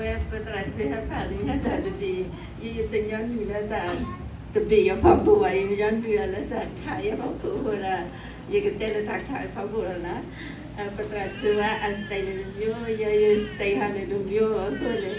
ဝဲပသရၣ်စ့ဟဲဖးလၢညါတၢ်တဘ့ၣ်, ယတညီနုၢ်လၢတၢ်တဘ့ၣ်အဖီခိၣ်ဘၣ်, ယညီနုၢ်လၢတၢ်ခးအဖီခိၣ်အဃိဒီး ယကတဲလၢတၢ်ခးအဖီခိၣ်လီၤနီၤ. ပသရၣ်စ့ဝဲအ style န့ၣ်တမျိုး, ယယ style ဟီန့ၣ်တမျိုးအဃိန့ၣ်,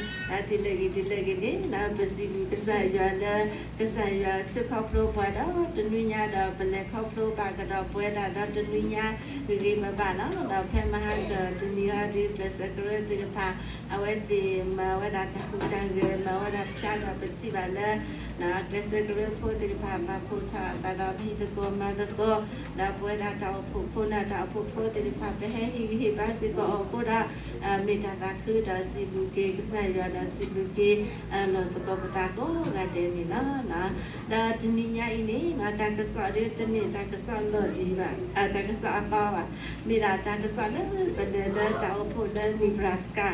ဒ်လဲၣ်ဂ့ၤဒ်လဲၣ်ဂ့ၤန့ၣ် ပစံးဘျုးကစၢ်ယွၤလၢ ကစၢ်ယွၤဆှၢခီဖျိပှၤဒီးတနွံညါဒီး ပလဲၤခီဖျိဘၣ်ကဒီးပဝဲဒၣ်ဒီးတနွံညါ ဂ့ၤဂ့ၤဘၣ်ဘၣ်လီၤ. ဒီးဖဲမဟါကတနံၤဟီဒီး ကျဲးစၢးကရၢသ့ၣ်တဖၣ် အဝဲသ့ၣ်မၤဝဲဒၣ်တၢ်ဟူးတၢ်ဂဲၤ မၤဝဲဒၣ်ဖျါဒီးပထံၣ်ဘၣ်လၢ ကျဲးစၢးကရၢဖိသ့ၣ်တဖၣ် ပာ်ဖှိၣ်ထီၣ်အသးဒီးဖံးသကိးမၤသကိး ဒီးပဝဲဒၣ်တၢ်အိၣ်ဖှိၣ်ဖိန့ၣ် တၢ်အိၣ်ဖှိၣ်ဖိသ့ၣ်တဖၣ် ပဟဲဟ့ၣ်ဂံၢ်ဟ့ၣ်ဘါစ့ၢ်ကီးအီၤအဃိဒီး မ့ၢ်တၢ်သးခုဒီးစံးဘျုးက့ၤကစၢ်ယွၤဒီးစံးဘျုးက့ၤ လီၤသကိးပသးကိးဂၤဒဲးန့ၣ်လီၤ. ဒီးတနံၤညါအံၤန့ၣ် တၢ်ကစီၣ်ဒီးတမ့ၢ်တၢ်ကစီၣ်လီၢ်လံၤဘၣ်, တၢ်ကစီၣ်အသီဘၣ်, မ့ၢ်ဒၣ်တၢ်ကစီၣ်လၢပလဲၤလၢတၢ်အိၣ်ဖှိၣ်လၢ Nebraska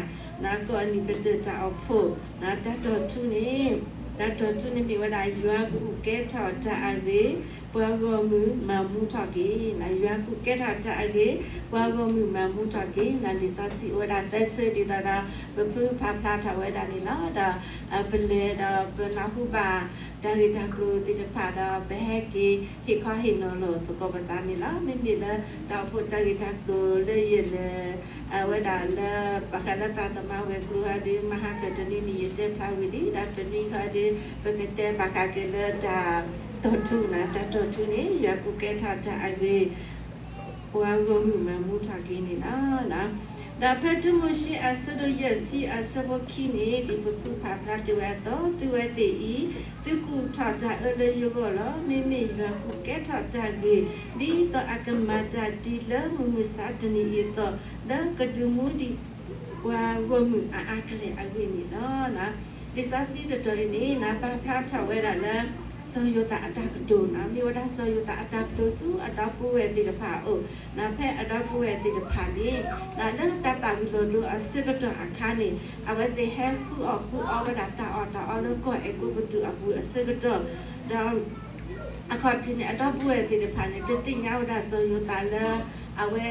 ကိးနံၤကတၢၢ်တၢ်အိၣ်ဖှိၣ် တၢ်တီၢ်ထူန့ၣ်, တၢ်တီၢ်ထူန့ၣ်မ့ၢ်ဝဲဒၣ် ယွၤကူၣ်ကဲထီၣ်တၢ်အဂ့ၤ, ပှၤဂီၢ်မုၢ်မၤမူထီၣ်က့ၤ, ယွၤကူၣ်ကဲထီၣ်တၢ်အဂ့ၤ, ပှၤဂီၢ်မုၢ်မၤမူထီၣ်က့ၤ, လံာ်စီဆှံအိၣ်ဝဲဒၣ်သၢဆၢဒ်သိးဒီး ပဖုဖးဖျါထီၣ်ဝဲဒၣ်န့ၣ်လီၤ. ဒီး ပလဲၤဒီးပနၢ်ဟူဘၣ် တၢ်ဂ့ၢ်တၢ်ကျိၤသ့ၣ်တဖၣ်ဒီး ပဟဲက့ၤဟ့ၣ်ခီဟ့ၣ်နီၤလီၤသကိးပသးန့ၣ်လီၤ. မ့မ့ၢ်လၢတၢ်အိၣ်ဖှိၣ်တၢ်ဂ့ၢ်တၢ်ကျိၤလၢယလဲၤ အဝဲဒၣ်လၢဘၣ်ဃးလၢသးသမါဝဲၤကျိၤဟီဒီး မဟါကတနွံန့ၣ် ယတဲဖျါဝံၤလံ, ဒီးတနွံဟီဒီး ပကတဲဘၣ်ဃးက့ၤလၢတၢ်တီၢ်ထူန့ၣ်, တၢ်တီၢ်ထူန့ၣ် ယွၤကူၣ်ကဲထီၣ်တၢ်အဂ့ၤ ပှၤဂီၢ်မုၢ်မၤမူထီၣ်က့ၤန့ၣ်လီၤ. ဒီးဖဲတၢမိၤၡ့အဆၢဒိၣ်ယဲၢ်ဆံအဆၢဖိခံန့ၣ် ဒ်ပဖုဖးဖျါတ့ၢ်ဝဲအသိး, သုဝဲသ့ၣ်အံၤ သုကူၣ်ထီၣ်တၢ်အၢလၢယဂီၢ်လီၤ. မ့မ့ၢ်ယွၤကူၣ်ကဲထီၣ်တၢ်ဂ့ၤ ဒ်သိးအကမၤတၢ်ဒ်လၢမုၢ်မဆါတနံၤအံၤအသိး, လၢကဒုးမူဒံးပှၤဂီၢ်မုၢ်အါအါကလဲာ်အဂ့ၢ်န့ၣ်လီၤ. လံာ်စီဆှံတတီၤအံၤန့ၣ် ပာ်ဖျါထီၣ်ဝဲဒၣ်လၢ စီၤယိၤသးအတၢ်ကတိၤန့ၣ် မ့ၢ်ဝဲဒၣ်စီၤယိၤသးအတၢ်ကတိၤဆူအဒီပုၢ်ဝဲၢ်သ့ၣ်တဖၣ်အအိၣ်, ဖဲအဒီပုၢ်ဝဲၢ်သ့ၣ်တဖၣ်န့ၣ် လၢတၢ်သၣ်ဝံၤလီၤဒိအဆၢကတီၢ်အခါန့ၣ် အဝဲသ့ၣ်ဟဲဃုအီၣ်ဃုအီဝဲဒၣ်တၢ်အီၣ်တၢ်အီလၢကီၢ်အဲၤကူပတူးအပူၤအဆၢကတီၢ်, ဒီး အခီၣ်ထံးန့ၣ် အဒီပုၢ်ဝဲၢ်သ့ၣ်တဖၣ်န့ၣ် တသ့ၣ်ညါဝဲဒၣ်စီၤယိၤသးလၢ အဝဲ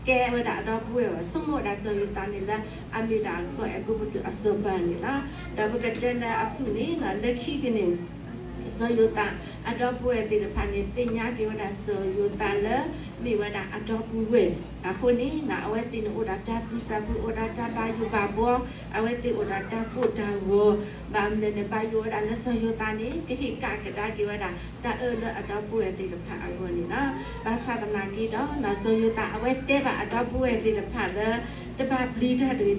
ကဲဝဲဒၣ်အဒီပုၢ်ဝဲၢ်ဘၣ်, ဆိကမိၣ်ဝဲဒၣ်စီၤယိၤသးန့ၣ်လၢ အမ့ၢ်ဒၣ်ကီၢ်အဲၤကူပတူးအစီၤပၤန့ၣ်လီၤ. ဒီးပကတဲလၢအဖုၣ်န့ၣ် လၢခံက့ၤန့ၣ် စီၤယိၤသးအဒီပုၢ်ဝဲၢ်သ့ၣ်တဖၣ်န့ၣ် သ့ၣ်ညါက့ၤဝဲဒၣ်စီၤယိၤသးလၢ မ့ၢ်ဝဲဒၣ်အဒီပုၢ်ဝဲၢ်အဃိန့ၣ် အဝဲသ့ၣ်န့ၣ်အိၣ်ဒီးတၢ်ပျံၤတၢ်ဖုး အိၣ်ဒီးတၢ်ဘၣ်ယိၣ်ဘၣ်ဘှီ, အဝဲသ့ၣ်အိၣ်ဒီးတၢ်ကိၢ်တၢ်ဂီၤ, ဘၣ်မနုၤလဲၣ်န့ၣ် ဘၣ်ယိၣ်ဝဲဒၣ်လၢစီၤယိၤသးန့ၣ် ကဟ့ၣ်ကဒါက့ၤဝဲဒၣ် တၢ်အၢလၢအဒီပုၢ်ဝဲၢ်သ့ၣ်တဖၣ်အဂီၢ်န့ၣ်လီၤ. ဘၣ်ဆၣ်သနာ်က့ဒီး စီၤယိၤသးအဝဲတဲဘၣ်အဒီပုၢ်ဝဲၢ်သ့ၣ်တဖၣ်လၢ တဘၣ်ပျံၤတၢ်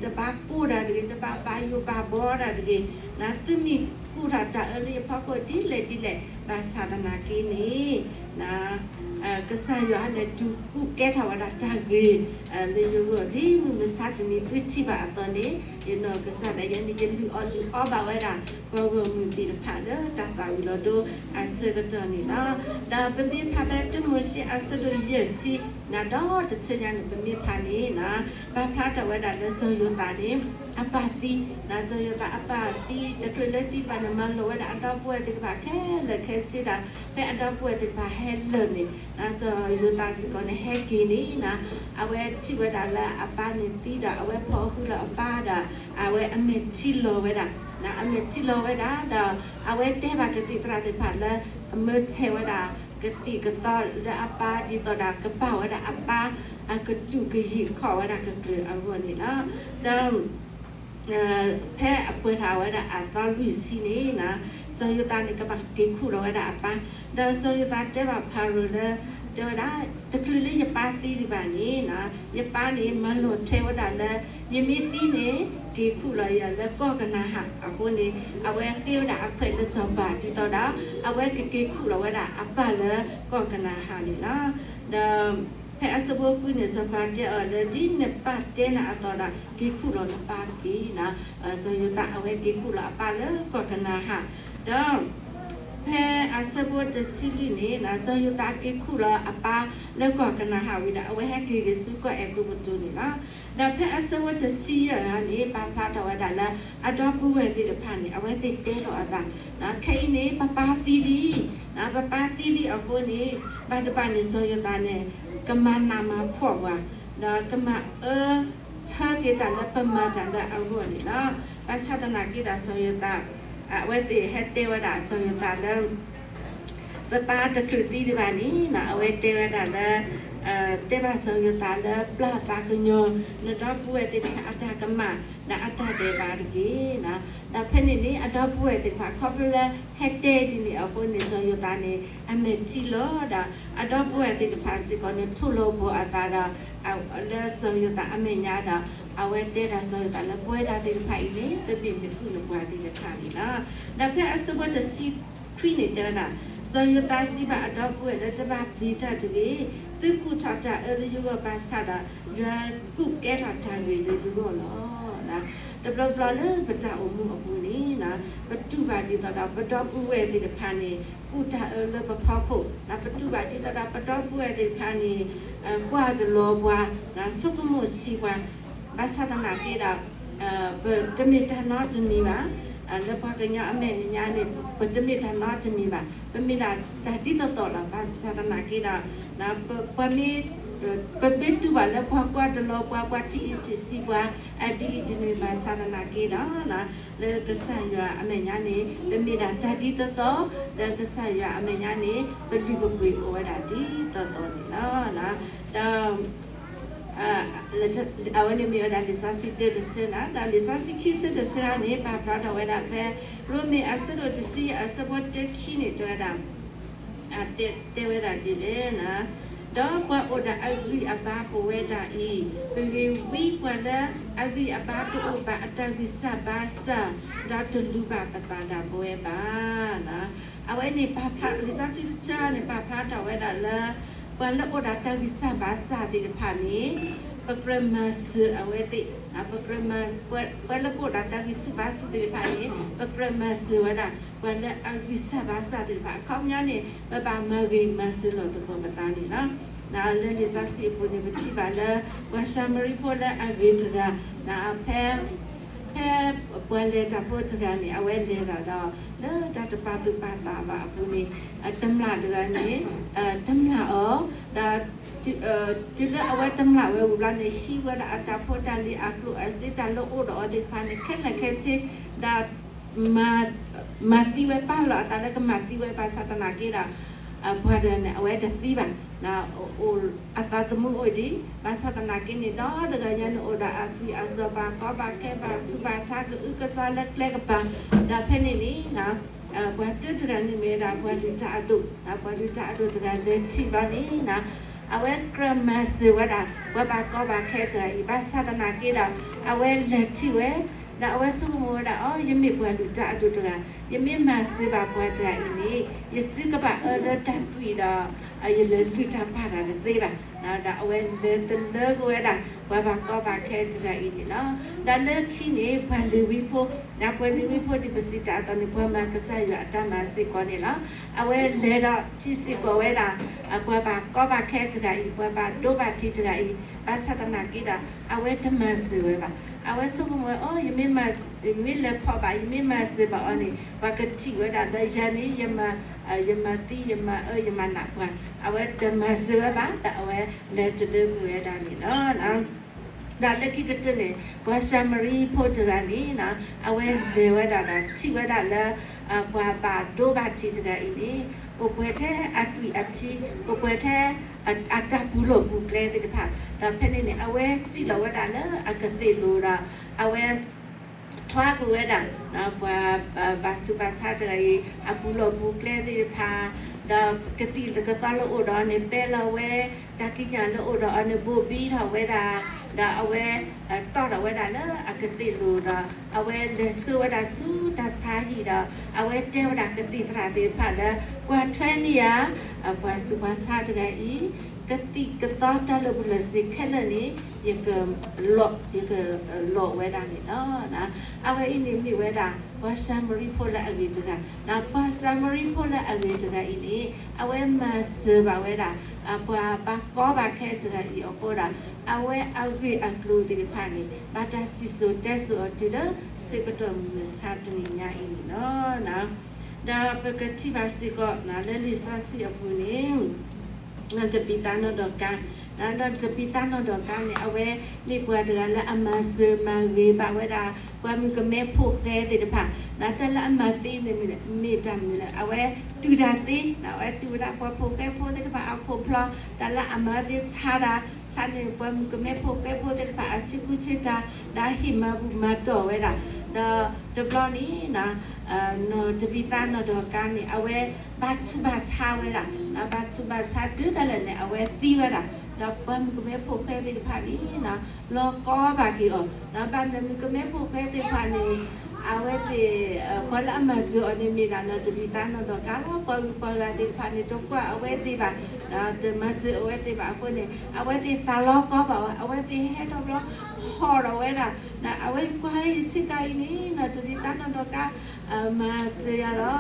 တဂ့ၤ, တဘၣ်ကိၢ်တၢ်တဂ့ၤ, တဘၣ်ဘၣ်ယိၣ်ဘၣ်ဘှီတၢ်တဂ့ၤ, သုမ့ၢ်ကူၣ်ထီၣ်တၢ်အၢလၢယဖီခိၣ်ဒ်လဲၣ်ဒ်လဲၣ်, ဘၣ်ဆၣ်သနာ်က့န့ၣ် ကစၢ်ယွၤန့ၣ် ဒုးကူၣ်ကဲထီၣ်ဝဲဒၣ်တၢ်ဂ့ၤ လၢယဂီၢ် ဒ်မုၢ်မဆါတနံၤသုထံၣ်ဘၣ်အသိးန့ၣ်, ယနီၢ်ကစၢ်ဒၣ်ယဲန့ၣ် ယလုၢ်အီၣ်လုၢ်အီဘၣ်ဝဲဒၣ် ပှၤဂီၢ်မုၢ်သ့ၣ်တဖၣ်လၢတၢ်သၣ်ဝံၤလီၤဒိအဆၢကတီၢ်န့ၣ်လီၤ. ဒီးပမ့ၢ်ဖးဖဲတၢမိၤၡ့အဆၢဒိၣ်ယဲၢ်ဆံ ဒီးတဆၢညါန့ၣ် ပမ့ၢ်ဖးန့ၣ် ပာ်ဖျါထီၣ်ဝဲဒၣ်လၢစီၤယိၤသးန့ၣ် အပၢ်သံ, စီၤယိၤသးအပၢ်သံ တချုးလၢသံဘၣ်န့ၣ် မၤလိာ်ဝဲဒၣ်အဒီပုၢ်ဝဲၢ်သ့ၣ်တဖၣ်ခဲလၢာ်ခဲဆ့ဒီး ဖဲအဒီပုၢ်ဝဲၢ်သ့ၣ်တဖၣ်ဟဲလၢာ်န့ၣ် စီၤယိၤသးစ့ၢ်ကီးန့ၣ် ဟဲက့ၤန့ၣ် အဝဲထံၣ်ဝဲဒၣ်လၢအပၢ်န့ၣ်သံဒီး အဝဲဖီၣ်ဃုာ်လီၤအပၢ်ဒီး အဝဲအမဲာ်ထံလီၤဝဲဒၣ်, အမဲာ်ထံလီၤဝဲဒၣ်ဒီး အဝဲတဲဘၣ်ကသံၣ်သရၣ်သ့ၣ်တဖၣ်လၢ အမၢဆဲးဝဲဒၣ်ကသံၣ်ကသီလၢအပၢ် ဒ်သိးဒီးကပာ်ဝဲဒၣ်အပၢ် အကတူၢ်ကယံာ်ခီၣ်ဝဲဒၣ်ကကျၢၤအဂီၢ်န့ၣ်လီၤ. ဒီး ဖဲအပှဲၤထီၣ်ဝဲဒၣ်အသီလွံၢ်ဆံန့ၣ် စီၤယိၤသးန့ၣ် ကဘၣ်က့ၤခူၣ်လီၤဝဲဒၣ်အပၢ်, ဒီးစီၤယိၤသးတဲဘၣ်ဖၤရိၤလၢ တဲဝဲဒၣ် တချုးလၢယပၢ်သံဒံးဘၣ်န့ၣ် ယပၢ်န့ၣ် မၤလီၤထွဲဝဲဒၣ်လၢ ယမ့ၢ်သံန့ၣ် က့ၤခူၣ်လီၤယၤလၢကီၢ်ကနၤဧၣ်အဃိန့ၣ် အဝဲဃ့ဝဲဒၣ်အခွဲးလၢစီၤပၤ ဒ်သိးဒီး အဝဲကက့ၤခူၣ်လီၤဝဲဒၣ်အပၢ်လၢကီၢ်ကနၤဧၣ်န့ၣ်လီၤ. ဒီး ဖဲအဆၢဖိဃုန့ၣ် စီၤပၤတဲအီၤလၢ ဒ်နပၢ်တဲနၤအသိးဒီး က့ၤခူၣ်လီၤနပၢ်တက့ၢ်. စီၤယိၤသးအဝဲက့ၤခူၣ်လီၤအပၢ်လၢကီၢ်ကနၤဧၣ်, ဒီး ဖဲအဆၢဖိတဆံလွံၢ်န့ၣ် စီၤယိၤသးက့ၤခူၣ်လီၤအပၢ်လၢကီၢ်ကနၤဧၣ်ဝံၤဒီး အဝဲဟဲက့ၤဂ့ၤဆူကီၢ်အဲၤကူပတူးန့ၣ်လီၤ. ဒီးဖဲအဆၢဖိတဆံယဲၢ်န့ၣ် ပာ်ဖျါထီၣ်ဝဲဒၣ်လၢ အဒီပုၢ်ဝဲၢ်သ့ၣ်တဖၣ်န့ၣ် အဝဲသ့ၣ်တဲလီၤအသး ခဲအံၤန့ၣ် ပပၢ်သံလံ, ပပၢ်သံလံအဃိန့ၣ် ဘၣ်တဘၣ်န့ၣ် စီၤယိၤသးန့ၣ် ကမၤနးမၤဖှီၣ်ပှၤ, ဒီးကမၤအၢဆၢက့ၤတၢ်လၢပမၤတၢ်လၢအဂီၢ်န့ၣ်လီၤ. ဘၣ်ဆၣ်သနာ်က့ဒီးစီၤယိၤသး အဝဲသ့ၣ်ဟဲတဲဝဲဒၣ်စီၤယိၤသးလၢ ပပၢ်တချုးသံဒံးဘၣ်န့ၣ် အဝဲတဲဝဲဒၣ်လၢ တဲဘၣ်စီၤယိၤသးလၢ ပျၢ်သးကညီၤ နဒီပုၢ်ဝဲၢ်သ့ၣ်တဖၣ်အတၢ်ကမၣ် ဒီးအတၢ်ဒဲးဘးတက့ၢ်. ဒီးဖဲန့ၣ်န့ၣ် အဒီပုၢ်ဝဲၢ်သ့ၣ်တဖၣ် ခီဖျိလၢဟဲတဲဒ်န့ၣ်အဃိန့ၣ် စီၤယိၤသးန့ၣ် အမဲာ်ထံလီၤဒီး အဒီပုၢ်ဝဲၢ်သ့ၣ်တဖၣ်စ့ၢ်ကီးန့ၣ် ထိၣ်လီၤဘှီအသးဒီး လၢစီၤယိၤသးအမဲာ်ညါဒီး အဝဲတဲဒၣ်စီၤယိၤသးလၢ ပဝဲဒၣ်သ့ၣ်တဖၣ်အံၤန့ၣ် ပမ့ၢ်နကုၢ်နပှၤသ့ၣ်တဖၣ်န့ၣ်လီၤ. ဒီးဖဲအဆၢဖိတဆံခွံန့ၣ်တဲဝဲဒၣ်, စီၤယိၤသးစံးဘၣ်အဒီပုၢ်ဝဲၢ်လၢ တဘၣ်ပျံၤတၢ်တဂ့ၤ, သုကူၣ်ထီၣ်တၢ်အၢလၢယဂီၢ်ဘၣ်ဆၣ်ဒီး ယွၤကူၣ်ကဲထီၣ်တၢ်ဂ့ၤလၢယဂီၢ်လီၤ. တဘျီဘျီလၢပတၢ်အိၣ်မူအပူၤန့ၣ် ပတူၢ်ဘၣ်ဒ်သိးဒီး ပဒီပုၢ်ဝဲၢ်သ့ၣ်တဖၣ်န့ၣ် ကူၣ်တၢ်အၢလၢပဖီခိၣ်, ဒီးပတူၢ်ဘၣ်ဒ်သိးဒီး ပဒီပုၢ်ဝဲၢ်သ့ၣ်တဖၣ်န့ၣ် ကွၢ်တလီၤပှၤ, ဆိကမိၣ်ဆံးပှၤ, ဘၣ်ဆၣ်သနာ်က့ဒီး ပတမ့ၢ်တၢ်နီတမံၤဘၣ်. လၢပှၤကညီအမဲာ်ညါန့ၣ် ပတမ့ၢ်တၢ်နီတမံၤဘၣ်, ပမ့ၢ်ဒၣ်တၢ်ဒ်သိးသိးလီၤ. ဘၣ်ဆၣ်သနာ်က့ဒီး ပှၤမ့ၢ် ပမ့ၢ်တူၢ်ဘၣ်လၢပှၤကွၢ်တလီၤပှၤ, ပှၤထံၣ်အံၤထံၣ်ဆံးပှၤ အဒ်အံၤဒ်န့ၣ် ဘၣ်ဆၣ်သနာ်က့ဒီး လၢကစၢ်ယွၤအမဲာ်ညါန့ၣ် ပမ့ၢ်ဒၣ်တၢ်ဒ်သိးသိး, လၢကစၢ်ယွၤအမဲာ်ညါန့ၣ် ပလုၢ်ပပှ့ၤအိၣ်ဝဲဒၣ်ဒ်သိးသိးန့ၣ်လီၤ. ဒီး အဝဲန့ၣ်မ့ၢ်ဝဲဒၣ်လံာ်စီဆှံတၢတဆၢန့ၣ်, ဒီးလံာ်စီဆှံခံဆၢတဆၢန့ၣ် ပာ်ဖျါထီၣ်ဝဲဒၣ်ဖဲ ရိမ့ၤအဆၢဒိၣ်တဆံယဲၢ်အဆၢဖိတၢခံန့ၣ် တဲဝဲဒၣ် တဲဝဲဒၣ်ဒ်လဲၣ်န့ၣ်, ဒီးပှၤအိၣ်ဒီးအဂံၢ်အဘါပဝဲဒၣ်အံၤ, ပဂ့ၤဝံပှၤလၢအဂံၢ်အဘါတအိၣ်ဘၣ်အတၢ်ဂံၢ်စၢ်ဘါစၢ်, ဒီးတလူၤဘၣ်ပသးဒၣ်ပဝဲဘၣ်. အဝဲန့ၣ်ပာ်ဖျါ လံာ်စီဆှံတဆၢန့ၣ် ပာ်ဖျါထီၣ်ဝဲဒၣ်လၢ ပှၤလၢအိၣ်ဒီးတၢ်ဂံၢ်စၢ်ဘါစၢ်သ့ၣ်တဖၣ်န့ၣ် ပကြၢးမၤစၢၤအဝဲသ့ၣ်, ပကြၢးမၤ ပှၤလၢပအိၣ်ဒီးတၢ်ဂံၢ်ဆူၣ်ဘါဆူၣ်သ့ၣ်တဖၣ်န့ၣ် ပကြၢးမၤစၢၤဝဲဒၣ် ပှၤလၢအဂံၢ်စၢ်ဘါစၢ်သ့ၣ်တဖၣ် အခီပညီန့ၣ် ပဘၣ်မၤဂ့ၤမၤစၢၤလီၤသကိးပသးန့ၣ်လီၤ. လၢလံာ်စီဆှံအပူၤန့ၣ် ပထံၣ်ဘၣ်လၢ ပှၤၡၤမရံဖိလၢအဂ့ၤတဂၤ ဖဲ ဖဲပှၤလဲၤတၢ်ဖိတဂၤန့ၣ် အဝဲလဲၤတၢ်ဒီး လၢတၢ်တပာ်သူၣ်ပာ်သးဘၣ်အပူၤန့ၣ် တမျၢ်တဂၤန့ၣ် တမျၢ်အီၤ, ဒီး တုၤလၢအဝဲတမျၢ်ဝဲဝံၤဘျီန့ၣ် ဟံးဝဲဒၣ်အတၢ်ဖိတၢ်လံၤအကျိၣ်အစ့တၢ်လၢအိၣ်ဒီးအီၤသ့ၣ်တဖၣ်န့ၣ် ခဲလၢာ်ခဲဆ့, ဒီး မၤသံဝဲပာ်လီၤအသးလၢကမၤသံဝဲဘၣ်ဆၣ်သနာ်က့ဒီး ပှၤတဂၤန့ၣ် အဝဲတသံဘၣ်, အသးသမူအိၣ်ဒံး ဘၣ်ဆၣ်သနာ်က့န့ၣ် ဒီတဂၤညါန့ၣ်အိၣ်ဒီးအသွံၣ်အစီၤ ဘၣ်ကီဘၣ်ခဲဘၣ်ဆူးဘၣ်ဆါကအုကစွါလၢကျဲကပၤ, ဒီးဖဲန့ၣ်န့ၣ် ပှၤတၢတဂၤန့ၣ်မ့ၢ်ဝဲဒၣ် ပှၤလုၢ်တၢ်အဒိၣ်, ပှၤလုၢ်တၢ်အဒိၣ်တဂၤလဲၤထံၣ်ဘျီန့ၣ် အဝဲကြၢးမၤစၢၤဝဲဒၣ် ပှၤဘၣ်ကီဘၣ်ခဲတဂၤအံၤ ဘၣ်ဆၣ်သနာ်က့ဒီး အဝဲလဲၤထံၣ်ဝဲ ဒီးအဝဲဆိကမိၣ်ဝဲဒၣ် အိ ယမ့ၢ်ပှၤလုၢ်တၢ်အဒိၣ်တဂၤ, ယမ့ၢ်မၤစၢၤဘၣ်ပှၤတဂၤအံၤန့ၣ် ယစုကဘၣ်အၢလၢတၢ်သွံၣ်ဒီး ယလဲၤလုၢ်တၢ်ပာ်တၢ်တသ့ဘၣ်. ဒီးအဝဲလဲၤတလၢက့ၤဝဲဒၣ် ပှၤဘၣ်ကီဘၣ်ခဲတဂၤအံၤန့ၣ်လီၤ. ဒီးလၢခံန့ၣ် ပှၤလ့ၤဝံဖိ, ဒီးပှၤလ့ၤဝံဖိဒ်ပစံးတၢ်အသိးန့ၣ် ပှၤမၤကစၢ်ယွၤအတၢ်မၤစ့ၢ်ကီးန့ၣ်လီၤ. အဝဲလဲၤဒီးထံၣ်စ့ၢ်ကီးဝဲဒၣ် ပှၤဘၣ်ကီဘၣ်ခဲတဂၤအံၤ, ပှၤဘၣ်ဒိဘၣ်ထံးတဂၤအံၤ, ဘၣ်ဆၣ်သနာ်က့ဒီး အဝဲတမၤစၢၤဝဲဘၣ်. အဝဲဆိကမိၣ်ဝဲ အိ ယမ့ၢ်မၤ ယမ့ၢ်လဲၤဖီၣ်ဘၣ် ယမ့ၢ်မၤစၢၤဘၣ်အီၤန့ၣ် ပှၤကထံၣ်ဝဲဒၣ်လၢယၤန့ၣ် ယမၤသံ ယမၤအၢ ယမၤနးပှၤ, အဝဲတမၤစၢၤဝဲဘၣ် ဒီးအဝဲလဲၤတလၢက့ၤဝဲဒၣ်န့ၣ်လီၤ. ဒီးလၢခံကတၢၢ်န့ၣ် ပှၤၡၤမရံဖိတဂၤန့ၣ် အဝဲလဲၤဝဲဒၣ်ဒီးထံၣ်ဝဲဒၣ်လၢ ပှၤဘၣ်ဒိဘၣ်ထံးတဂၤအံၤန့ၣ် အိၣ်ပှဲၤထဲအသွံၣ်အထံ, အိၣ်ပှဲၤထဲ အတၢ်ပူၤလီၢ်ပူၤကျဲသ့ၣ်တဖၣ်, ဒီးဖဲန့ၣ်န့ၣ် အဝဲစံၣ်လီၤဝဲဒၣ်လၢအကသ့ၣ်လိၤဒီး အဝဲ ထွါကွံာ်ဝဲဒၣ် ပှၤဘၣ်ဆူးဘၣ်ဆါတဂၤအံၤ အပူၤလီၢ်ပူၤကျဲသ့ၣ်တဖၣ်, ဒီးကသံၣ်ကသီလၢအိၣ်ဒီးအီၤန့ၣ် ပဲလီၤဝဲ, တၢ်ကံးညာ်လၢအိၣ်ဒီးအီၤန့ၣ် ဘိၣ်ဘံထီၣ်ဝဲဒၣ်, ဒီးအဝဲ တီၣ်ထီၣ်ဝဲဒၣ်လၢအကသ့ၣ်လိၤဒီး အဝဲလဲၤဆှၢဝဲဒၣ်ဆူတၢ်ဆါဟံၣ်ဒီး အဝဲတဲဝဲဒၣ်ကသံၣ်သရၣ်သ့ၣ်တဖၣ်လၢ ကွၢ်ထွဲန့ၢ်ယၤ ပှၤဆူးပှၤဆါတဂၤအံၤ ကသံၣ်ကသီတၢ်လၢာ်ဘူၣ်လၢာ်စ့ၤခဲလၢာ်န့ၣ် ယက ယကလီၤဝဲဒၣ်န့ၣ်လီၤ. အဝဲအံၤန့ၣ်မ့ၢ်ဝဲဒၣ် ပှၤၡၤမရံဖိလၢအဂ့ၤတဂၤ, ပှၤၡၤမရံဖိလၢအဂ့ၤတဂၤအံၤန့ၣ် အဝဲမၤစၢၤဘၣ်ဝဲဒၣ် ပှၤဘၣ်ကီဘၣ်ခဲတဂၤအံၤအဃိဒီး အဝဲအဂ့ၢ်အကျိၤသ့ၣ်တဖၣ်န့ၣ် ဘၣ်တၢ်စံၣ်စိၤတဲစိၤအီၤတုၤလၢ ဆၢကတီၢ်မုၢ်မဆါတနံၤညါအံၤန့ၣ်လီၤ. ဒီးပကထံၣ်ဘၣ်စ့ၢ်ကီး လၢလံာ်စီဆှံအပူၤန့ၣ် တဘံသးနီၢ်ဒီးကါ နီၢ်တဘံသါနီၢ်ဒီးကါန့ၣ် အဝဲမ့ၢ်ပှၤတဂၤလၢအမၤစၢၤမၤဂ့ၤဘၣ်ဝဲဒၣ် ပှၤမုၣ်ကမဲဖိဃဲသ့ၣ်တဖၣ်, တၢ်လၢအမၤသ့န့ၣ်မ့ၢ်တၢ်မနုၤလဲၣ်, အဝဲတုၤတၢ်သ့, အဝဲတုၤဝဲဒၣ်ပှၤဖိဃဲဖိသ့ၣ်တဖၣ်အခိၣ်ဖျီ, တၢ်လၢအမၤသ့ဆါတၢ်, ဆါန့ၣ် ပှၤမုၣ်ကမဲဖိဃဲဖိသ့ၣ်တဖၣ်အဆံးကူဆံးတၢ်, ဒီးဟ့ၣ်မၤဘူၣ်မၤတီၢ်ဝဲဒၣ်, ဒီးတဘျီန့ၣ် နီၢ်တဘံသါနီၢ်ဒီးကါန့ၣ် အဝဲဘၣ်ဆူးဘၣ်ဆါဝဲဒၣ်, ဘၣ်ဆူးဘၣ်ဆါတုၤဒၣ်လဲာ်န့ၣ် အဝဲသံဝဲဒၣ်, ဒီးပှၤမုၣ်ကမဲဖိဃဲသ့ၣ်တဖၣ်န့ၣ် လီၤကီဘၣ်က့ၤအီၤ, ဘၣ်မနုၤမုၣ်ကမဲဖိဃဲသ့ၣ်တဖၣ်န့ၣ် အဝဲသ့ၣ် ပှၤလၢအမၤစၢၤအီၤန့ၣ်မ့ၢ်ဒၣ်နီၢ်တဘံသါနီၢ်ဒီးကါလီၤ, ပှၤဂုၤပှၤဂၤသ့ၣ်တဖၣ်န့ၣ် တကွၢ်အဝဲသ့ၣ်ဘၣ်, တမၤစၢၤအဝဲသ့ၣ်ဘၣ်အဃိန့ၣ် အဝဲသ့ၣ်သးလီၤကီဘၣ်ဝဲ, အဝဲသ့ၣ်ဟဲထီၣ်ဘျီ ဟီၣ်ဒီးဝဲဒၣ်, အဝဲကွၢ်ယဆ့ကၤအံၤန့ၣ် နီၢ်တဘံသါနီၢ်ဒီးကါ မၤစၢၤယၤလီ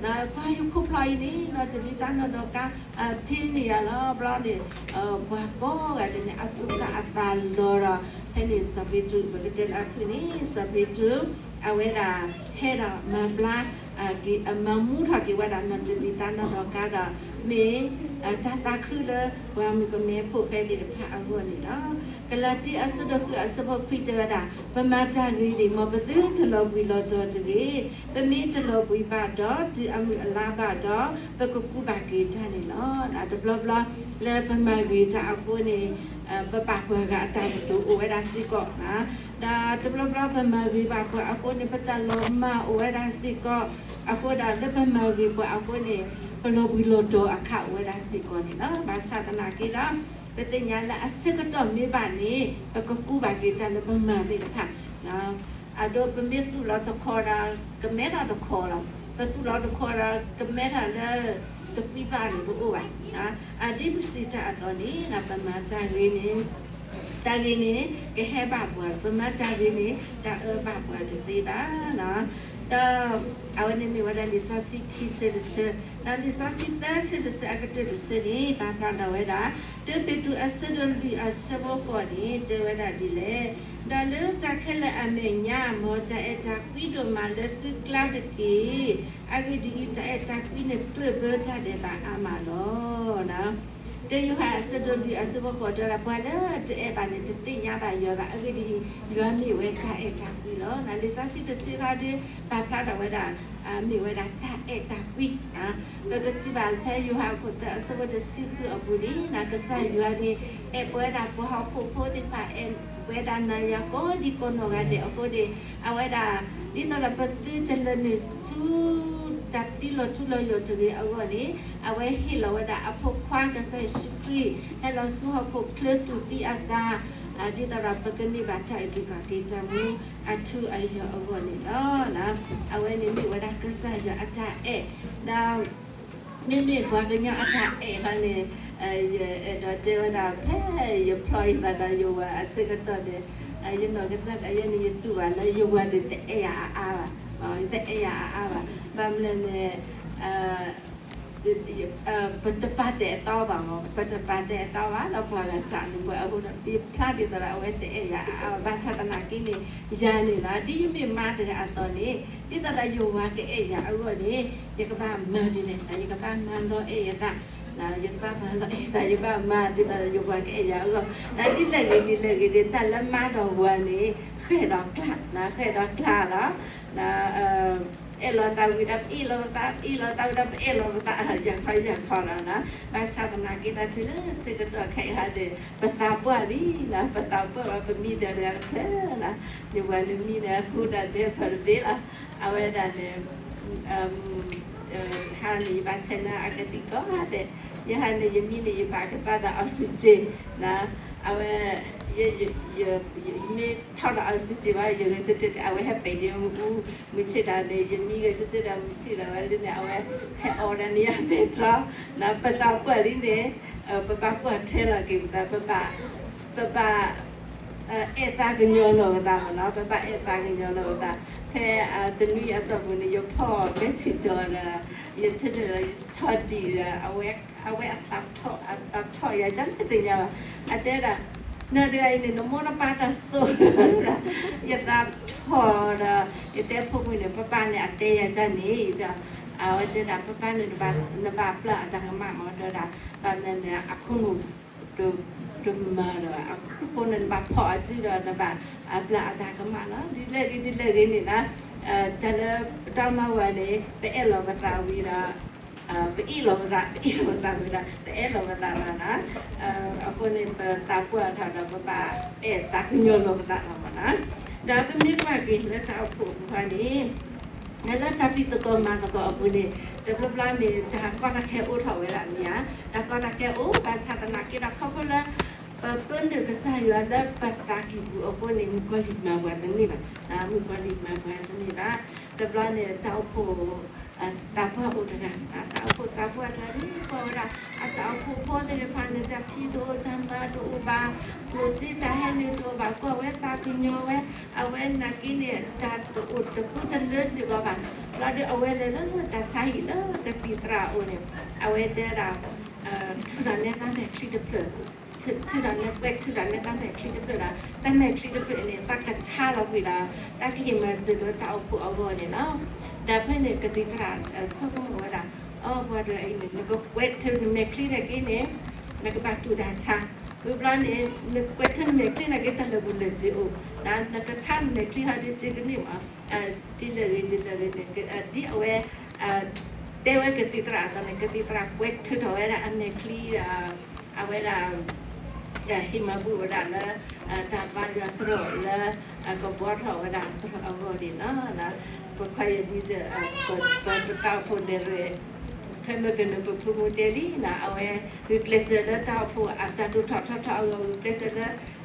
ၤ, ကွၢ်ယခိၣ်ဖျီအံၤန့ၣ် နီၢ်တဘံသါနီၢ်ဒီးကါ ထံန့ၢ်ယၤလီၤ, ဘျီန့ၣ် ပှၤကိးဂၤဒဲးန့ၣ် အသူၣ်ကၢ်အသးလီၤဒီး ဖဲန့ၣ်စီၤပ့းတရူး ပကတဲလၢအဖုၣ်န့ၣ် စီၤပ့းတရူး အဝဲဒၣ်ဟဲဒီးမၤဘျါ မၤမူထီၣ်က့ၤဝဲဒၣ်နီၢ်တဘံသါနီၢ်ဒီးကါဒီး မ့ၢ်တၢ်သးခုလၢပှၤမုၣ်ကမဲဖိဃဲသ့ၣ်တဖၣ်အဂီၢ်န့ၣ်လီၤ. ကလၤတံ အဆၢဒိၣ်ဃု အဆၢဖိခွံတဲဝဲဒၣ်, ပမၤတၢ်ဂ့ၤန့ၣ် မ်ပသုတလီၤဘှံးလီၤတီၤတဂ့ၤ, ပမ့ၢ်တလီၤဘှံးဘၣ်ဒီး တုၤအမုၢ်အလါဘၣ်ဒီး ပကကူးဘၣ်က့ၤတၢ်န့ၣ်လီၤ. တဘျီဘျီ လၢပမၤဂ့ၤတၢ်အဃိန့ၣ် ပပာ်ပှၤဂၤအတၢ်ကတိၤအိၣ်ဝဲဒၣ်စ့ၢ်ကီး, ဒီးတဘျီဘျီပမၤဂ့ၤဘၣ်ပှၤအဃိန့ၣ် ပတၢ်လီၤမၢ်အိၣ်ဝဲဒၣ်စ့ၢ်ကီး, အဃိဒီးလၢပမၤဂ့ၤပှၤအဃိန့ၣ် ပလီၤဘှံးလီၤတီၤအခါအိၣ်ဝဲဒၣ်စ့ၢ်ကီးန့ၣ်လီၤ. ဘၣ်ဆၣ်သနာ်က့ဒီး ပသ့ၣ်ညါလၢအဆၢကတီၢ်မ့ၢ်ဘၣ်န့ၣ် ပကကူးဘၣ်က့ၤတၢ်လၢပမၤသ့ၣ်တဖၣ် အဒိ ပမ့ၢ်သူၣ်လီၤတခီဒီး ကမဲထီၣ်တခီလီၤ. ပသူၣ်လီၤတခီဒီး ကမဲထီၣ်လၢတကွံသၣ်န့ၣ် တအိၣ်ဘၣ်. အဒ်ပစံးတၢ်အသိးန့ၣ် ပမၤတၢ်ဂ့ၤန့ၣ် တၢ်ဂ့ၤန့ၣ် ကဟဲဘၣ်ပှၤ, ပမၤတၢ်ဂ့ၤန့ၣ် တၢ်အၢဘၣ်ပှၤတသ့ဘၣ်. ဒီး အဝဲန့ၣ်မ့ၢ်ဝဲဒၣ်လံာ်စီဆှံခံဆၢတဆၢ, ဒီးလံာ်စီဆှံသၢဆၢတဆၢအကတၢၢ်တဆၢန့ၣ် ပာ်ဖျါထီၣ်ဝဲဒၣ် တၢပ့းတရူးအဆၢဒိၣ်လွံၢ်အဆၢဖိဃိးန့ၣ် တဲဝဲဒၣ်ဒ်လဲၣ်, ဒီးလၢတၢ်ခဲလၢာ်အမဲာ်ညါ မ်တၢ်အဲၣ်တၢ်ကွံဒိၣ်မးလၢသုကျါတက့ၢ်. အဂ့ၢ်ဒ်အံၤ, တၢ်အဲၣ်တၢ်ကွံန့ၣ် ကျၢၢ်ဘၢတၢ်ဒဲးဘးအါမးလီၤ. တၢယိၤဟၣ်အဆၢဒိၣ်လွံၢ်အဆၢဖိဃိးတဲဝဲဒၣ် ပှၤလၢတအဲၣ်ဘၣ်န့ၣ် တသ့ၣ်ညါဘၣ်ယွၤဘၣ်. အဂ့ၢ်ဒ်အံၤ, ယွၤမ့ၢ်ဝဲတၢ်အဲၣ်တၢ်ကွံလီၤ. လံာ်စီဆှံတဆၢခါဒုး ပာ်ဖျါထီၣ်ဝဲဒၣ် မ့ၢ်ဝဲဒၣ်တၢ်အဲၣ်တၢ်ကွံ ပကထံၣ်ဘၣ်ဖဲယိၤဟၣ်အခိၣ်သၢအဆၢဖိတဆံဃုအပူၤန့ၣ် ကစၢ်ယွၤန့ၣ် အဲၣ်ပဝဲဒၣ်ပှၤဟီၣ်ခိၣ်ဖိသ့ၣ်တဖၣ် အဲၣ်ပဝဲဒၣ်နၤယၤကိးဒံကိးနီၢ်ဂၤဒဲးအဃိန့ၣ် အဝဲဒၣ် ဒ်သိးဒီးပသုတလၢာ်န့ၢ်ဆူ တၢ်သံလီၤထူလီၤယိာ်တဂ့ၤအဂီၢ်န့ၣ် အဝဲဟ့ၣ်လီၤဝဲဒၣ်အဖိခွါကစၢ်ယ့ၣ်ၡူးခရံာ် ဟဲလီၤဆူဟီၣ်ခိၣ်ချၢတူၢ်သံအသး ဒ်သိးဒီးပကန့ၢ်ဘၣ်တၢ်အုၣ်က့ၤခီၣ်က့ၤတၢ်မူအထူအယိာ်အဂီၢ်န့ၣ်လီၤ. အဝဲန့ၣ်မ့ၢ်ဝဲဒၣ်ကစၢ်ယွၤအတၢ်အဲၣ် ဒီး မ့မ့ၢ်ပှၤကညီအတၢ်အဲၣ်ခီန့ၣ် ယအဲၣ်ဒိးတဲဝဲဒၣ် ဖဲယဖျီအသးဒီးယဝၤအဆၢကတီၢ်န့ၣ် ယနီၢ်ကစၢ်ဒၣ်ယဲန့ၣ် ယတူၢ်ဘၣ်လၢယဝၤန့ၣ် တအဲၣ်ယၤအါအါဘၣ်, တအဲၣ်ယၤအါအါဘၣ်. ဘၣ်မနုၤလဲၣ်န့ၣ် ပတပာ်တဲာ်အသးဘၣ်မး, ပတပာ်တဲာ်အသးဘၣ် ဒီးပှၤဂၤစံးန့ၣ် ပှၤအဃိဒီး ယဖျါဒ်သိးဒီးအဝဲတအဲၣ်ယၤအါအါဘၣ်. ဘၣ်ဆၣ်သနာ်က့န့ၣ် ယၤန့ၣ်လီၤ ဒ်ယမ့ၢ်မါတဂၤအသိးန့ၣ် ဒ်သိးဒီးယဝၤကအဲၣ်ယၤအဂီၢ်န့ၣ် ယကဘၣ်မၤဒ်လဲၣ်, ယကဘၣ်မၤလီၤအဲၣ်ယသး, ယကဘၣ်မၤလီၤအဲၣ်ယသး, ယဘၣ်မၤဒ်သိးဒီးယဝၤကအဲၣ်ယၤအဂီၢ်. ဒ်လဲၣ်ဂ့ၤ ဒ်လဲၣ်ဂ့ၤန့ၣ် တၢ်လၢမါဒီးဝၤန့ၣ် ဃဲၢ်ဒီးကျါ, ဃဲၢ်ဒီးကျါလီၤ. အဲၣ်လီၤသးဝံၤဒီး ပအဲၣ်လီၤသး, ပအဲၣ်လီၤသးဝံၤဒီး ပအဲၣ်လီၤပသး ယၤခီယၤခီလီၤ. ဘၣ်ဆၣ်သနာ်က့ဒီး တုၤလၢဆၢကတီၢ်ခဲအံၤဟီဒီး ပသးပှၢ်လံ, ပသးပှၢ်လီၤ ပမံဒီးတဂၤတဖျၢၣ်လီၤ. ယဝၤန့ၣ်မံန့ၣ် အဃိဒီးဒဲးဖၢၣ်တဘ့ၣ်လီၤ. အဝဲဒၣ်န့ၣ် ဟါန့ၣ် ယဘၣ်ဆဲးန့ၢ်အကသံၣ်ကိးဂၤဒဲး, ယဟါန့ၣ် ယမံန့ၣ် ယပာ်ကသါဒီး oxygen အဝဲ ယမ့ၢ်ထီၣ်ဒီး oxygen ဘၣ် ယဂဲၤဆၢထၢၣ် အဝဲဟဲပဲာ်ယမူ မုၢ်ဆ့ၣ်ဒီးန့ၣ် ယမံဂဲၤဆၢထၢၣ်ဒီး မုၢ်ဆ့ၣ်ဒီးဝဲလၢန့ၣ် အဝဲဟဲအီၣ်ဝဲဒၣ်န့ၣ် ယဟဲပဲာ်တြီ ပသးပှၢ်လံန့ၣ် ပဘၣ်ကွၢ်ထွဲလီၤက့ၤပသး ပဘၣ် ပဘၣ် အဲၣ်သးကညီၤလီၤပသးမ့ၢ်နီၤ, ပဘၣ်အဲၣ်သးကညီၤလီၤပသး. ဖဲတနွံအတီၢ်ပူၤန့ၣ် ယဖီၣ်ဘဲဆံးတီၤဒီး ယထၢထၢၣ်ဒီး ယထီၣ်ဒံးဒီး အဝဲ အဝဲအသးထီၣ် အသးထီၣ်ယၤ ကန့ၣ်သ့ၣ်ညါဘၣ်. အတဲဒၣ် နၤတဂၤအံၤန့ၣ် နမိၢ်နပၢ်တၢ်သိၣ်လၢ ယသးထီၣ်ဒီး ယတဲဖိမုၣ်န့ၣ် ပပၢ်န့ၣ် အတဲယၤကန့ၣ် အဝဲတဲဒၣ် ပပၢ်န့ၣ် နဘၣ်ပျၢ်အတၢ်ကမၣ်မ့ၢ်တဲဒၣ် ဘၣ်မနုၤန့ၣ် အခိၣ်နူာ်တ တမၤဒီး အဃိန့ၣ် နဘၣ်ဖီၣ်အစုဒီး နဘၣ်အပျၢ်အတၢ်ကမၣ်လီၤ. ဒ်လဲၣ်ဂ့ၤ ဒ်လဲၣ်ဂ့ၤန့ၣ်လီၤ. တၢ်လၢပတၢ်မၤဝဲန့ၣ် ပအဲၣ်လီၤပသးဝံၤဒီး ပအ့ၣ်လီၤပသး, ပအ့ၣ်လီၤပသးဝံၤဒီး ပအဲၣ်လီၤပသးလီၤနီၤ. အဃိန့ၣ် ပသးပှၢ်ထီၣ်ဒီး ပဘၣ်အဲၣ်သးကညီၤလီၤပသးလီၤမးနီၤ. ဒီးပမ့ၢ်ကွၢ်က့ၤလၢတၢ်အိၣ်ဖှိၣ်အပူၤခီန့ၣ် လၢတၢ်ဖံးသကိးမၤသကိးအပူၤန့ၣ် တဘျီဘျီန့ၣ် တၢ်ကီတၢ်ခဲအိၣ်ထီၣ်ဝဲဒၣ်မ့ၢ်ဧါ. တၢ်ကီတၢ်ခဲအိၣ် ဘၣ်ဆၣ်သနာ်က့ဒီး ခီဖျိလၢ ပပၢနုာ်ကစၢ်ယွၤလၢပသးကံၢ်ပူၤအဃိန့ၣ် မုၣ်ကီၤလံၢ်မၤပှၤတန့ၢ်ဘၣ်, မုၣ်ကီၤလံၢ်မၤပှၤတန့ၢ်ဘၣ်. တဘျီန့ၣ် တၢ်အိၣ်ဖှိၣ် သးပှၢ်အိၣ်တဂၤ, တၢ်အိၣ်ဖှိၣ်သးပှၢ်တဂၤန့ၣ် ကွၢ်ဝဲဒၣ် အတၢ်အိၣ်ဖှိၣ်ဖိသ့ၣ်တဖၣ်န့ၣ် တၢ်ဖံးတအိၣ် တၢ်မၤတအိၣ်ဘၣ်, ကျိၣ်စ့တၢ်ဟဲနုာ်တအိၣ်ဘၣ်, ကွၢ်ဝဲသးကညီၤဝဲ, အဝဲနာ်က့န့ၣ် တၢ်တအိၣ်တကူတလၢစ့ၢ်ကီးဘၣ်. ဘျီဒီးအဝဲလဲၤလၢတၢ်ဆါဟံၣ်လၢကသံၣ်သရၣ်အအိၣ်န့ၣ် အဝဲတဲဒၣ် ထုးထီၣ်နဲသးမဲာ်ချံတဖျၢၣ်, ထုးထီၣ်နဲ ကွဲးထုးထီၣ်နဲသးမဲာ်ချံတဖျၢၣ်ဒီး တၢ်မဲာ်ချံတဖျၢၣ်န့ၣ် သးကဆါလီၤကွံာ်ဒီး တၢ်ကဟ့ၣ်မၤစၢၤလၢတၢ်အိၣ်ဖှိၣ်အဂီၢ်န့ၣ်လီၤ. ဒီးဖဲန့ၣ် ကသံၣ်သရၣ်ဆိကမိၣ်ဝဲဒၣ်, အိ ပှၤတဂၤအံၤန့ၣ် နကကွဲးထုးနမဲာ်ချံနာ်က့န့ၣ် နကဘၣ်တူၢ်တၢ်ဆါ, ဝံၤဘျီန့ၣ် နကွဲးထုးနမဲာ်ချံနာ်က့ တၢ်လၢာ်ဘူၣ်လၢာ်စ့ၤအိၣ်, နကဆါနမဲာ်ချံဟီဒုးစ့ၤကန့ၢ်မး, ဒ်လဲၣ်ဂ့ၤ ဒ်လဲၣ်ဂ့ၤန့ၣ် ဒ်အဝဲ တဲဝဲကသံၣ်သရၣ်အသိးန့ၣ် ကသံၣ်သရၣ်ကွဲးထုးထီၣ်ဝဲဒၣ်အမဲာ်ချံဒီး အဝဲဒၣ် ဟ့ၣ်မၤဘူၣ်ဝဲဒၣ်လၢ တၢ်ဘါယွၤသရိာ်လၢ ကဘှီထီၣ်ဝဲဒၣ်သရိာ်အဂီၢ်န့ၣ်လီၤ. ပခွါယဒုး ပတၢ်အိၣ်ဖှိၣ်နဲၣ်ရွဲၣ် ဖဲမ့ၢ်ကနုာ်ပဖုမူတဲလံနီၤ အဝဲဂုာ်ကျဲးစၢးလၢတၢ်အိၣ်ဖှိၣ်အတၢ်ဒိၣ်ထီၣ်ထီ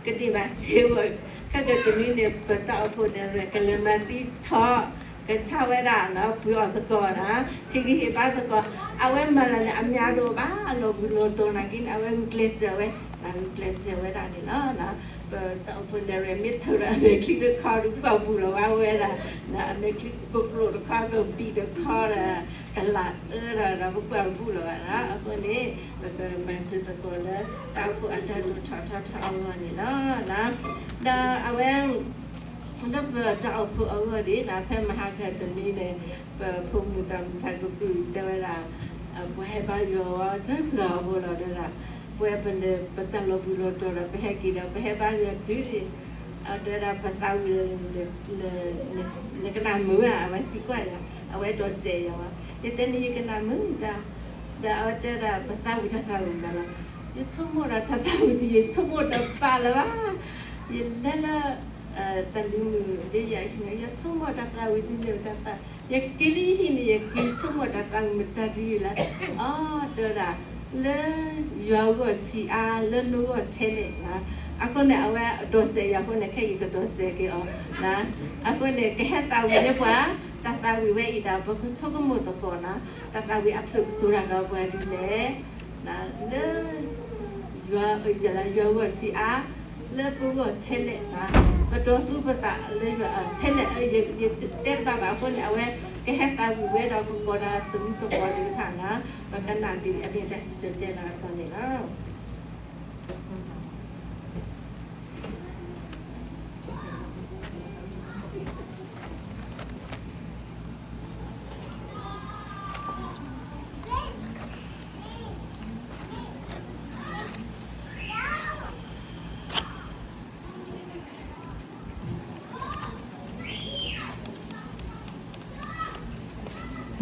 ထီၣ်အဂီၢ် ဂုာ်ကျဲးစၢးလၢ ကန့ၢ်ဘၣ်စ့အိၣ်, ခဲကတနွံန့ၣ် ပတၢ်အိၣ်ဖှိၣ်နဲၣ်ရွဲၣ် ကလဲၤမၤသံထီၣ် ကဆါဝဲဒၣ်နီၤ ပှ့ၤအီၣ်သကိးနီၤ ဟ့ၣ်ဂံၢ်ဟ့ၣ်ဘါသကိး, အဝဲမၤတၢ်န့ၣ် အမ့ၢ်အဒိၣ်ဘၣ် အလီၤဘှံးလီၤတီၤနာ်က့န့ၣ် အဝဲဂုာ်ကျဲးစၢးဝဲ, ဂုာ်ကျဲးစၢးဝဲဒၣ်န့ၣ်လီၤ. ပတၢ်အိၣ်ဖှိၣ်နဲၣ်ရွဲၣ် မ့ၢ်ထုးဒီးအမဲာ်ချံတခီဒုး ကဘၣ်ဘူၣ်လီၤဝဲဝဲဒၣ်, အမဲာ်ချံကကျိာ်တခီဒီး ဘံၣ်တခီဒီး ကလးအၢဒီး ပကွၢ်ဘူၣ်လီၤဘၣ်နီၤ. အဃိန့ၣ် ပကမၤစၢၤသကိးလၢ တၢ်အိၣ်ဖှိၣ်အတၢ်ဒိၣ်ထီၣ်ထီထီၣ်အဂီၢ်န့ၣ်လီၤ. ဒီးအဝဲ လၢပတၢ်အိၣ်ဖှိၣ်အဂီၢ်ဒၣ်နီၤ ဖဲမဟါကတနွံန့ၣ် ပဖိမုၣ်သးမုၣ်ဆါကပုၢ်တဲဝဲဒၣ် ပှၤဟဲဘါယွၤအီၤ တၢ်တဂၤအဃိလီၤ တဲဒၣ် ပဝဲပလဲၤပတၢ်လီၤဘှံးလီၤတီၤဒီး ပဟဲက့ၤဒီး ပဟဲဘါယွၤတုၤန့ၣ် အတဲဒၣ် ပသးဝံၣ် နကနၣ်မုာ်ဧါ အဝဲသံကွၢ်ယၤ အဝဲဒိးစဲးယၤဝဲ ယတဲန့ၣ်ယကနၣ်မုာ်တၢ် ဒီးအဝဲတဲဒၣ် ပသးဝံၣ်တၢ်သးဝံၣ်မးလီၤ. ယဆိကမိၣ်ဒီးတၢ်သးဝံၣ် ယဆိကမိၣ်တပာ်လၢၤဘၣ်. ယလဲၤလၢ တၢ်လုၢ်မုာ်လၢယၤဟံၣ်န့ၣ် ယဆိကမိၣ်တၢ်သးဝံၣ်တမ့ၢ်တၢ်သး ယက့ၤလၢယဟံၣ်န့ၣ် ယက့ၤဆိကမိၣ်တၢ်သးဝံၣ်မတၤဒ်လဲၣ်. အီ တဲဝဲဒၣ် လၢယွၤဂီၢ်ဆံးအါ လၢနဂီၢ်ထဲလဲၣ်နီၤ. အဃိန့ၣ် အဝဲဒိးစဲးယၤအဃိန့ၣ် ခဲအံၤကဒိးစဲးက့ၤအီၤ အဃိန့ၣ် ကဟဲသးဝံၣ်လၢပှၤ တၢ်သးဝံၣ်ဝဲအံၤဒၣ် ပကဆိကမိၣ်သကိးနီၤ တၢ်သးဝံၣ်အဖျၢၣ်ကတိၤတၢ်ဒီးပှၤဒ်လဲၣ် လၢ ယွၤ ယွၤဂီၢ်ဆံးအါ လၢပဂီၢ်ထဲလဲၣ်နီၤ ပဒိးသူပသးလၢယွၤ ထဲလဲၣ် ယတဲတဘၣ်ဘၣ်အဃိန့ၣ် အဝဲကဟဲသးဝံၣ်ဝဲဒီးကကိးဒီးသမူသကိးသ့ၣ်တဖၣ်နီၤ ပကနၣ်ဒ်အမ့ၢ်တၢ်စံၣ်တဲၤတဲလီၤအသးန့ၣ်လီၤ.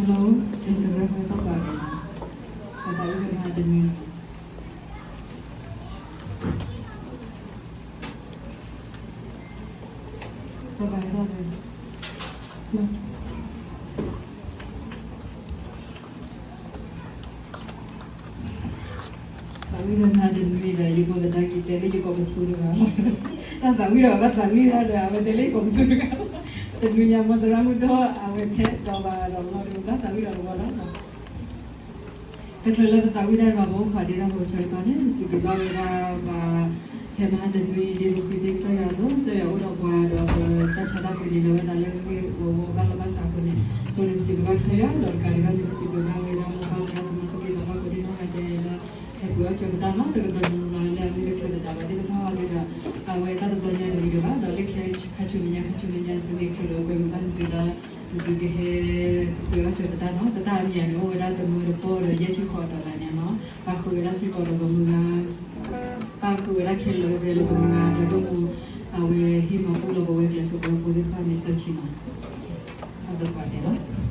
Hello, Instagram သီၣ်ပၤန့ၣ် ပသးဝံၣ်ဖဲမဟါတနွံ စီၤပၤဟဲထီၣ်လၢ သးဝံၣ်လၢမဟါတနွံဒီး ယကိးသဒါက့ၤတဲလၢယကိးပသူတဂၤလီၤ. တၢ်သးဝံၣ်ဒီးဘၣ်သးဝံၣ်လီၤဒီး အဝဲတဲလၢယကိးပသူတဂၤ, တနွံညါမ့ၢ်သရၣ်မုၣ်ဒီး အဝဲ text ဒီးဘၣ်ဒီးလီၤဒီး ဘၣ်သးဝံၣ်ဒီးလီၤလီၤ. တချုးလၢပသးဝံၣ်တၢ်တဖၣ် ပအိၣ်ဖှိၣ်ဒ့တၢ်ဖိဆၢကတီၢ်န့ၣ် ပစံးဘျုးဘၣ်ဝဲဒၣ်ပှၤ ဖဲမဟါတနွံ ဒ်ပဃ့တ့ၢ်ကစၢ်ယွၤအသိး ကစၢ်ယွၤအိၣ်ဒီးပှၤဒီး ပတၢ်ဆါတၢ်ပှ့ၤန့ၣ် လၢဝဲသးလၢဂ့ၢ်ဂ့ၢ်ဝီဝီဘၣ်လီၢ်ဘၣ်စးအဃိန့ၣ် ဆိၣ်ဂ့ၤပစံးဘျုးဘၣ်ကစၢ်ယွၤ ဒီးတကးဒံးဘၣ်န့ၣ် ပစံးဘျုးဘၣ်ဝဲဒၣ်မိၢ်ပၢ်ဝဲဒၣ်သမါသကိးဒီးပှၤကိးဒံနီၢ်ဂၤဒဲးလၢ ဟဲပှ့ၤအီၣ်ကၢၤပတၢ်နီၤ တကတီၢ်နီၤလၢအမ့ၢ်တချုးသဒါဘၣ်သ့ၣ်တဖၣ်အီၤဒီး အဝဲတၢ်တဘျီညါတမံၤဒံးဘၣ် ဒီးလၢခံခါဆူမဲာ်ညါ ခါဆူမဲာ်ညါ ပမ့ၢ်ချုးဒီးပှဲၤမုာ်ဘၣ်နသုဒီး နသုကဟဲ ပှ့ၤအီၣ်ကၢၤပတၢ်နီၤ ပတၢ်အါမံၤန့ၣ် အိၣ်ဝဲဒၣ်တမၢတပီၢ်ဒီးယဲၢ်ဆံဃိးဒီးလါညါနီၤ ပာ်ဃုာ်ဝဲဒၣ်စ့ၢ်ကီးဒီးပမုၢ်ဂၤ ပၢ်ဃုာ်ဝဲဒၣ်ခဲလၢာ်ဝဲလၢပမုၢ်ဂၤဒီးဒိၣ်မူ, အဝဲဟ့ၣ်မၤဘူၣ်လီၤပဝဲကျဲးစၢးဖိဖိသ့ၣ်တဖၣ်န့ၣ်သၢဆံနီၤ, အဘၢၣ်ပှၤတဲလီၤ.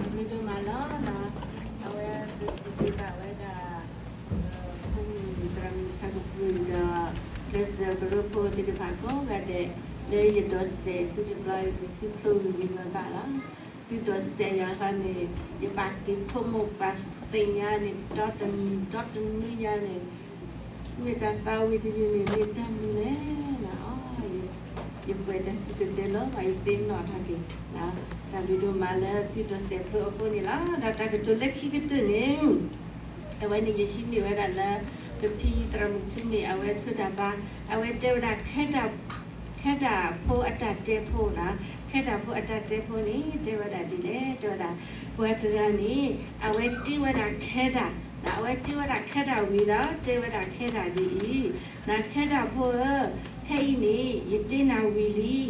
မ့ၢ်ဒိၣ်မးလီၤ, အဝဲပစံးဘျုးဘၣ်ဝဲဒၣ် ဖိမုၣ် ဒီးမုၢ်ဆါကပူၤဒီး ကျဲးစၢးကရၢဖိသ့ၣ်တဖၣ်ကိးဂၤဒဲး လၢယဒိးစဲးသုတဘျီအံၤ သုဖျိဂ့ၤဂ့ၤဘၣ်ဘၣ်လီၤ. သုဒိးစဲးယၤဃီန့ၣ် ယဘၣ်က့ၤဆိကမိၣ်ပာ်သ့ၣ်ညါန့ၣ် ဒီတနံၤဒီတနွံညါန့ၣ် မ့ၢ်တၢ်သးဝံၣ်တယုၢ်န့ၣ် မ့ၢ်တၢ်မနုၤလဲၣ်. ယကွဲးတၢ်စံၣ်တဲၤတဲလီၤ ယသ့ၣ်နီၣ်ထီၣ်က့ၤ တၢ်ဘျုးဒိၣ်မးလၢသုဒိးစဲးဖျိအဃိန့ၣ်လီၤ. ဒီးတၢ်ကတိၤလၢခံကတၢၢ်န့ၣ် အဝဲန့ၣ်ယဟံးန့ၢ်ဝဲဒၣ်လၢ ကဖံသရၣ်မုၣ်ထူမ့ၢ် အဝဲဆိတၢ်ဘါ အဝဲတဲဝဲဒၣ် ခဲဒၣ်ဖိအတၢ်တဲဖိလီၤ. ခဲဒၣ်ဖိအတၢ်တဲဖိန့ၣ် တဲဝဲဒၣ်ဒ်လဲၣ် တဲဝဲဒၣ် ပှၤတဂၤန့ၣ် အဝဲတ့ဝဲဒၣ်ခဲဒၣ် အဝဲတ့ဝဲဒၣ်ခဲဒၣ်ဝံၤဒီး တဲဝဲဒၣ်ခဲဒၣ်ဒ်အံၤ, နၤခဲဒၣ်ဖိဧၢ, ခဲအံၤန့ၣ် ယတ့နၤဝံၤလံ,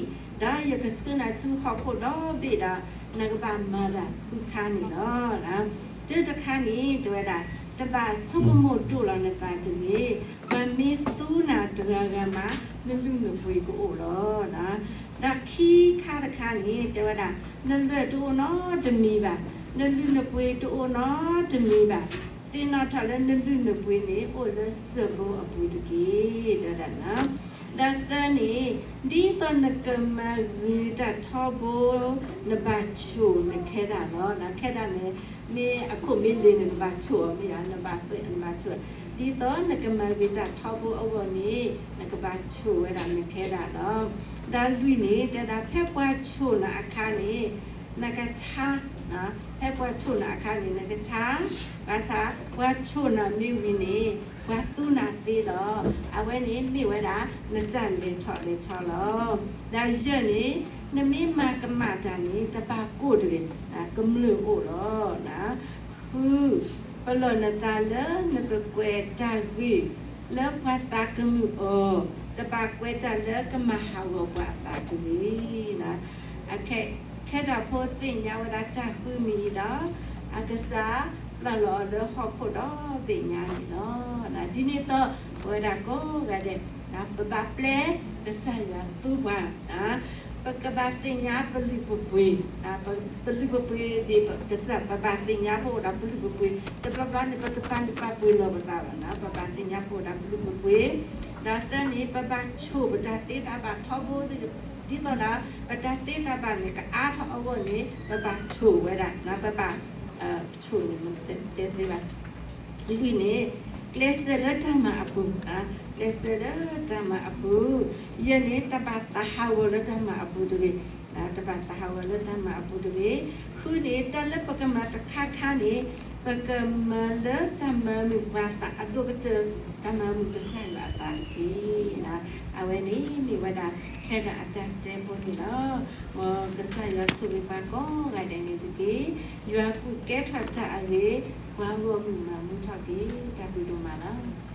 ဒီးယကဆှၢနၤဆူဟီၣ်ခိၣ်ဒီဘ့ၣ်ဒီး နကဘၣ်မၤတၢ်ဃုခါန့ၣ်လီၤ. တၢ်တခါန့ၣ် တဲဝဲဒၣ် တဘၣ်ဆိကမိၣ်ဒိၣ်လီၤနသးတဂ့ၤ, ပှၤမ့ၢ်သူနၤတဂၤဂၤမး နလုၢ်နပှ့ၤကအိၣ်လီၤ. ဒီးခံခါတခါန့ၣ် တဲဝဲဒၣ် နလၢၢ်တအိၣ်နီတမံၤဘၣ်, နလုၢ်နပှ့ၤတအိၣ်နီတမံၤဘၣ်, သ့ၣ်နီၣ်ထီၣ်လၢနလုၢ်နပှ့ၤန့ၣ် အိၣ်လၢစၢၢ်ဘိအပူၤတက့ၢ် တဲဝဲဒၣ်. ဒီးသၢန့ၣ် ဒ်သိးနကမၤဂ့ၤတၢ်ထီဘိ နဘၣ်ဆိၣ်နခဲဒၣ်လီၤ. ခဲဒၣ်န့ၣ် မ့ၢ်အခိၣ်မ့ၢ်လ့ၤန့ၣ် နဘၣ်ဆိၣ်အီၤမ့ၢ်ဧါ, နဘၣ်, နဘၣ်ဆိၣ်, ဒ်သိးနကမၤဂ့ၤတၢ်ထီဘိအဂီၢ်န့ၣ် နကဘၣ်ဆိၣ်ဝဲဒၣ်နခဲဒၣ်လီၤ. ဒီးလွံၢ်န့ၣ် တဲဒၣ် ဖဲပှၤဆိၣ်နၤအခါန့ၣ် နကဆါ, ဖဲပှၤဆိၣ်နၤအခါန့ၣ် နကဆါ, ဘၣ်ဆၣ် ပှၤဆိၣ်နၤမ့ၢ်ဝံၤန့ၣ် ပှၤသူနၤသ့လီၤ. အဝဲန့ၣ်မ့ၢ်ဝဲဒၣ် နတၢ်လဲၤထီၣ်လဲၤထီလီၤ. ဒီးယဲၢ်န့ၣ် နမ့ၢ်မၤကမၣ်တၢ်န့ၣ် တဘၣ်ကိၢ်တဂ့ၤ, ကမျၢၢ်အိၣ်လီၤ. ဃု, ပလီၢ်နသးလၢနကကွဲးတၢ်ဂ့ၢ်လၢပှၤသးကမုာ်အီၤ, တဘၣ်ကွဲးတၢ်လၢကမၤဟးဂီၤပှၤအသးတဂ့ၤ. ခဲဒၣ်ဖိသ့ၣ်ညါဝဲဒၣ်တၢ်ဃုမံၤအံၤဒီး အကစၢ်ပျၢ်လီၤအီၤလၢဟီၣ်ခိၣ်ဒီဘ့ၣ်ညါန့ၣ်လီၤ. ဒ်န့ၣ်အသိး ပဝဲဒၣ်ကိးဂၤဒဲး ပဘၣ်ပျဲကစၢ်ယွၤသူပှၤ, ပကဘၣ်သ့ၣ်ညါပလုၢ်ပပှ့ၤ, ပလုၢ်ပပှ့ၤဒ်ကစၢ် ပဘၣ်သ့ၣ်ညါပအိၣ်ဒီးပလုၢ်ပပှ့ၤ, တဘျီဘျီန့ၣ် ပတပာ်လုၢ်ပာ်ပှ့ၤလီၤပသးဘၣ်, ပဘၣ်သ့ၣ်ညါပအိၣ်ဒီးပလုၢ်ပပှ့ၤ, ဒီးသၢန့ၣ် ပဘၣ်ဆိၣ်ပတၢ်သ့တၢ်ဘၣ်ထီဘိ ဒ်သိးဒီး ပတၢ်သ့တၢ်ဘၣ်န့ၣ် ကအါထီၣ်အဂီၢ်န့ၣ် ပဘၣ်ဆိၣ်ဝဲဒၣ်, ပဘၣ်ဆိၣ်န့ၣ် တဲသ့ဘၣ်. လွံၢ်န့ၣ် ကျဲးစၢးလၢတၢ်မၤအပူၤ, ကျဲးစၢးလၢတၢ်မၤအပူၤ, ယဲၢ်န့ၣ် တၢ်ဘၣ်သးဟးဂီၤလၢတၢ်မၤအပူၤတဂ့ၤ, တၢ်ဘၣ်သးဟးဂီၤလၢတၢ်မၤအပူၤတဂ့ၤ. ဃုန့ၣ် တၢ်လၢပကမၤတခါခါန့ၣ် ပကမၤလၢတၢ်မၤမုာ်ပှၤသးအဒိၣ်ကတၢၢ်, တၢ်မၤမုာ်ကစၢ်ယွၤအသးတက့ၢ်. အဝဲန့ၣ်မ့ၢ်ဝဲဒၣ် ခဲဒၣ်အတၢ်တဲဖိန့ၣ်လီၤ. မ်ကစၢ်ယွၤဆိၣ်ဂ့ၤပှၤကိးဂၤဒဲးန့ၣ်တက့ၢ်. ယွၤကူၣ်ကဲထီၣ်တၢ်အဂ့ၤ, ပှၤဂီၢ်မုၢ်မၤမူထီၣ်က့ၤ, တၢ်ဘျုးဒိၣ်မးလီၤ.